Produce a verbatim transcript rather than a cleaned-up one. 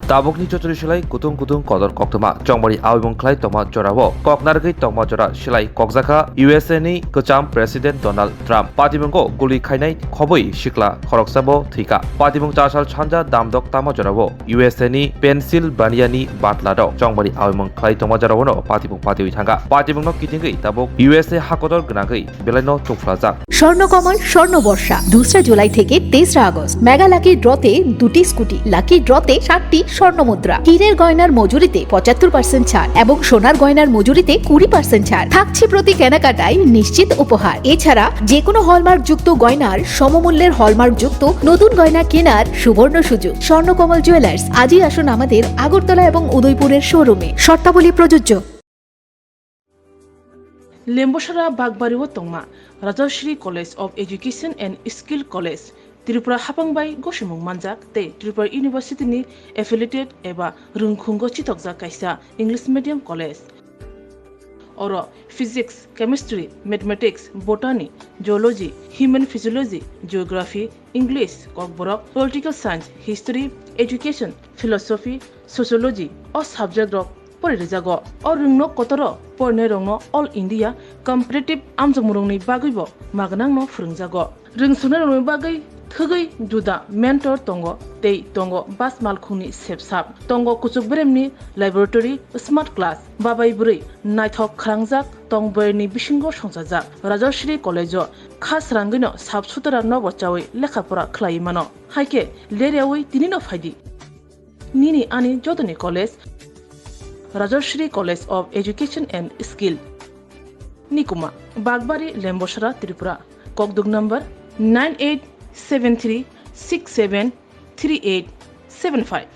Tabukni chotri silai kutung kutung kodor koktwma chongmani awimung khlai tongma jorao koknargwi tongma jora silai kokjakha U S A ni kwcham President Donald Trump. Patimungo guli khainai khobwi sikla khoroksabo thwikha. Patimung chasal sanja damdok tama jorao U S A ni Pennsylvania ni Batlaro chongmani awimung khlai tongma jorao patimung patiwi thangkha. Patimungno kitingwi tabuk U S A hakodor gwnangwi belaino chukphlajak. Swarnakamal স্বর্ণ বর্ষা দুসরা জুলাই থেকে তেসরা August. Mega lucky ড্রতে দুটি scooty, lucky ড্রতে সাতটি স্বর্ণ মুদ্রা। হীরের গয়নার মজুরিতে পঁচাত্তর পার্সেন্ট ছাড় এবং সোনার গয়নার মজুরিতে কুড়ি পার্সেন্ট ছাড় থাকছে প্রতি কেনাকাটায় নিশ্চিত উপহার। এছাড়া যে কোনো হলমার্ক যুক্ত গয়নার সমমূল্যের হলমার্ক যুক্ত নতুন গয়না কেনার সুবর্ণ সুযোগ। স্বর্ণকমল জুয়েলার্স, আজই আসুন আমাদের আগরতলা এবং উদয়পুরের শোরুমে। শর্তাবলী প্রযোজ্য। Lembosara Bagbari o tongma Rajashri College of Education and Skill College, Tripura hapang bai gosimung manjak tei Tripura University ni affiliated eba rwngkhungo chitokjak kaisa English medium college. Oro Physics, Chemistry, Mathematics, Botany, Zoology, Human Physiology, Geography, English, Kokborok, Political Science, History, Education, Philosophy, Sociology o subject rok pori rijago. O rwngno kotoro porinai rokno All India Competitive amjokmung rokni bagwi bo magnangno phwrwngjago. Rwngsuknai rokni bagwi thwgwi juda mentor tongo tei tongo bus malkhungni sepsap. Tongo kuchuk beremni laboratory, smart class, babai bwrwi naithok khwlangjak tong boyarni bisingo songchajak. Rajashri College o kha srangwino sap sutara nobo chawi lekha pora khlaiwi mano. Haikhe leryawi tinino phaidi. Nini ani jotoni college, Rajashri College of Education and Skill. Nikuma, Bagbari, Lembosara, Tripura. Kokduk number nine eight seven three six seven three eight seven five.